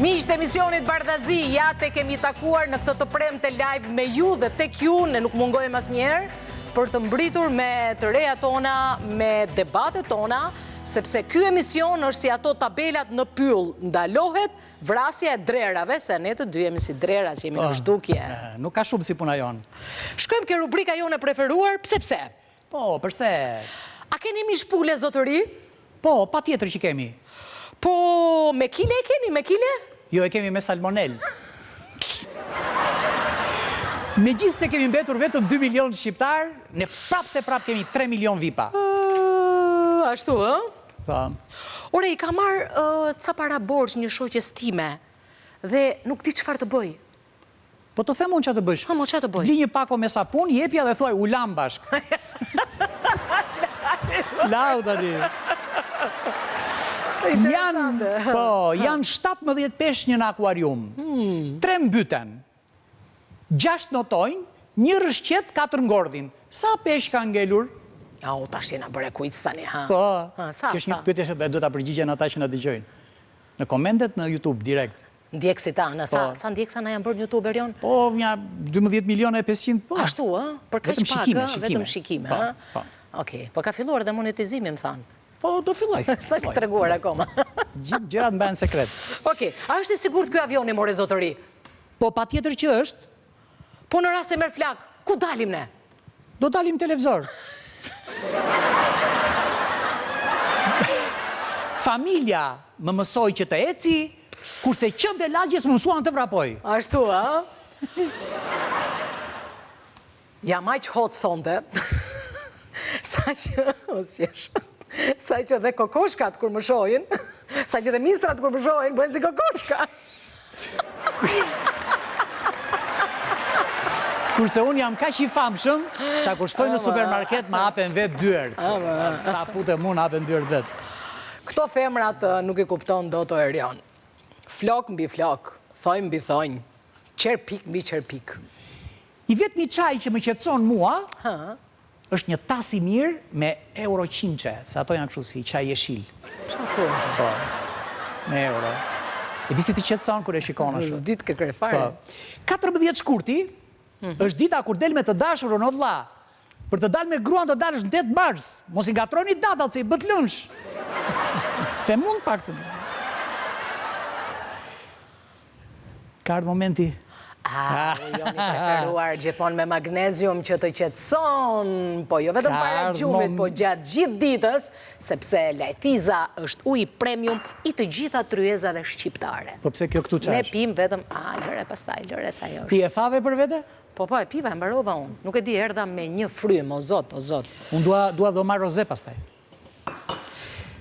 Miqtë e emisionit Bardhazi, ja tek jemi takuar në këtë të premte live me ju dhe tek ju, ne nuk mungojmë asnjëherë për të mbritur me të reja tona, me debatet tona, sepse ky emision është si ato tabelat në pyll, ndalohet vrasja e drerave, se ne të dy jemi si drera që jemi në po, zhdukje. Nuk ka shumë si puna jonë. Shkojmë ke rubrika jonë e preferuar, pse pse? Po, përse? A keni mish pule, zotëri? Po, patjetër që kemi. Po, me kile e keni, me kile? Jo, e kemi me salmonelë. Megjithëse kemi mbetur vetëm 2 milion shqiptarë, ne prapë se prapë kemi 3 milion vipa. Ashtu, ë? Po. Ore, i kam marrë ca para borxh një shoqes time dhe nuk di çfarë të bëj. Po të them unë ça të bësh. Ha mo ça të bëj. Bli një pako me sapun, jepja dhe thuaj u lamë bashkë. Lau tani. Interesante. Po, janë 17 peshq në akuarium. Hmm. Tre mbyten. Gjashtë notojnë, një rrëshqet, katër ngordhin. Sa peshq kanë ngelur? Au, tash na bëre kuic tani, ha. Po. Ha, sa, sa. Kjo është një pyetje që duhet ta përgjigjen ata që na dëgjojnë. Në komentet në YouTube direkt. Ndjekësit tanë, sa, po. sa ndjekësa na janë bërë në YouTube, Erion? Po, nja 12 milionë e 500, po. Ashtu, ë? Për kaq pak, shikime, shikime. Vetëm shikime, po, ë? Po. Okej, po ka filluar dhe monetizimi, më thanë. Po, do filloj. S'na ke treguar akoma. Gjithë gjërat mbahen sekret. Okej, a është i sigurt ky avioni, more zotëri? Po, patjetër që është. Po në rast se merr flakë, ku dalim ne? Do dalim në televizor. Familja më mësoi që të eci, kurse qentë e lagjes më mësuan të vrapoj. Ashtu, a? Jam aq hot sonte, sa që, mos qesh, sa që dhe kokoshkat kur më shohin, sa që dhe misrat kur më shohin, bëhen si kokoshka. Kurse unë jam kaq i famshëm, sa kur shkoj në supermarket, më hapen vetë dyert. Sa futem unë, hapen dyert vetë. Këto femrat nuk i kupton dot o Erion. Flokë mbi flokë, thonj mbi thonj, qerpik mbi qerpik. I vetmi çaj që më qetëson mua, është një tas i mirë me euro qinçe, se ato janë kështu si çaj jeshil. Ça thua ti? Po, me euro. E di si të qetëson kur e shikon ashtu. S'di të kërkoj fare. Po. 14 shkurti mhm. është dita kur del me të dashurën o vlla. Për të dalë me gruan do dalësh në 8 mars. Mos i ngatërroni datat se i bëtë lëmsh. Them unë pak të. Ka ardhur momenti. Ah, uji jonë i preferuar gjithmonë me magnezium që të qetëson, po jo vetëm para gjumit, po gjatë gjithë ditës, sepse lajthiza është uji premium i të gjitha tryezave shqiptare. Po pse kjo këtu ça është? Ne pimë vetëm, a, lëre pastaj, lëre sa jo është. Ti e thave për vete? Po, po, e piva, e mbarova unë. Nuk e di, erdha me një frymë, o zot, o zot. Unë dua, dua do marr roze pastaj.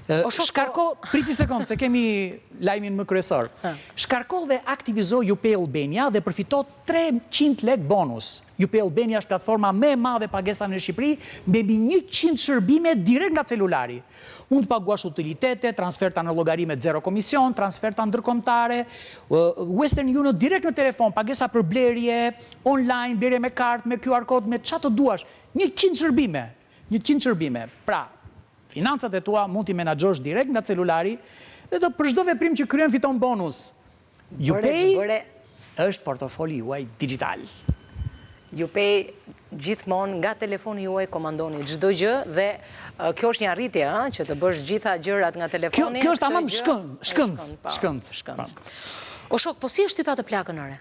Shkarko, prit një sekondë, se kemi lajmin më kryesor. Shkarko dhe aktivizo UPay Albania dhe përfito 300 lek bonus. UPay Albania është platforma më e madhe e pagesave në Shqipëri, me mbi 100 shërbime direkt nga celulari. Mund të paguash utilitete, transferta në llogari me zero komision, transferta ndërkombëtare, Western Union direkt në telefon, pagesa për blerje, online, blerje me kartë, me QR kod, me ça të duash. 100 shërbime. 100 shërbime. Pra, financat e tua mund t'i menaxhosh direkt nga celulari dhe do për çdo veprim që kryen fiton bonus. UPay është portofoli juaj dixhital. UPay gjithmonë nga telefoni juaj komandoni çdo gjë dhe kjo është një arritje, ëh, që të bësh gjitha gjërat nga telefoni. Kjo, kjo është tamam shkën, shkënc, shkënc. Shkënc. O shok, po si e shtype atë plakën ore?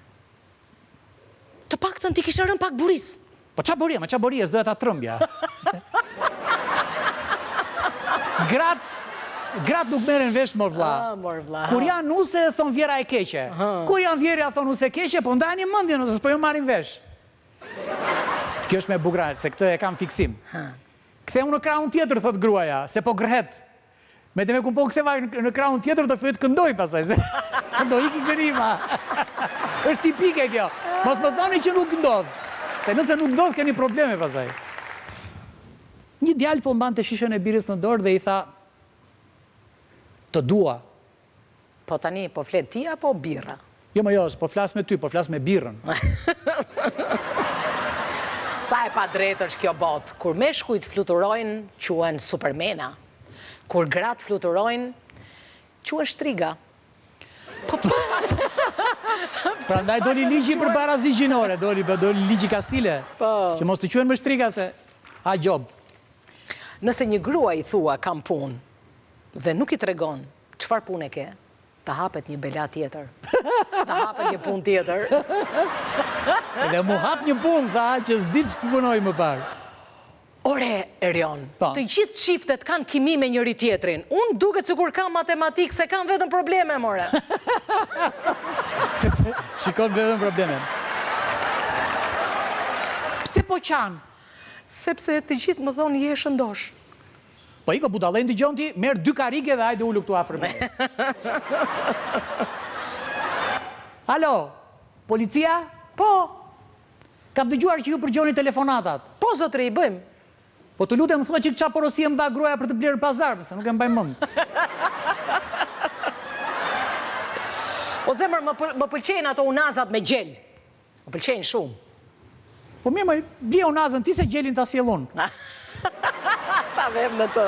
Të paktën t'i kishe rënë pak burisë. Po ça borie, ma ça borie, s'doja ta trembja. Gratë, gratë nuk merren vesh mor vlla. Ah, mor vlla. Kur janë nuse thonë vjehrra e keqe. Kur janë vjehrra thonë nuse e keqe, po ndajeni mendjen ose s'po ju marrin vesh. Kjo është më e bukura, se këtë e kam fiksim. Ktheu në krahun tjetër, thotë gruaja, se po gërhet. Me të me po u ktheva në krahun tjetër do filloj të këndoj pastaj se do iki gërima. Është tipike kjo. Mos më thoni që nuk ndodh. Se nëse nuk ndodh keni probleme pastaj. Një djalë po mbante shishen e birrës në dorë dhe i tha të dua. Po tani po flet ti apo birra? Jo mo jo, s'po flas me ty, po flas me birrën. Sa e padrejtë është kjo botë, kur meshkujt fluturojnë, quhen supermena. Kur gratë fluturojnë, quhen shtriga. Po pse? Prandaj doli ligji për barazi gjinore, doli, doli ligji Kastile. Po. Që mos të quhen më shtriga se ha gjobë. Nëse një grua i thua kam punë dhe nuk i tregon çfarë pune ke, të hapet një bela tjetër. Të hapet një punë tjetër. Dhe m'u hap një punë, tha, që s'di ç'të punoj më parë. Ore, Erion, po. të gjithë çiftet kanë kimi me njëri tjetrin. Unë duket sikur kam matematikë, se kam vetëm probleme, more. Shikon vetëm probleme. Pse po qan? Sepse të gjithë më thonë je e shëndoshë. Po ik o budallenj dëgjon ti, merr dy karrige dhe hajde ulu këtu afër meje. Alo, policia? Po. Kam dëgjuar që ju përgjoni telefonatat. Po zotëri, i bëjmë. Po të lutem më thuaj çik ça porosie më dha gruaja për të blerë në pazar, se nuk e mbaj mend. O zemër, më, më pëlqejnë ato unazat me gjel. Më pëlqejnë shumë. Po mirë, moj, blije unazën ti se gjelin ta sjell unë. Ta vem në të.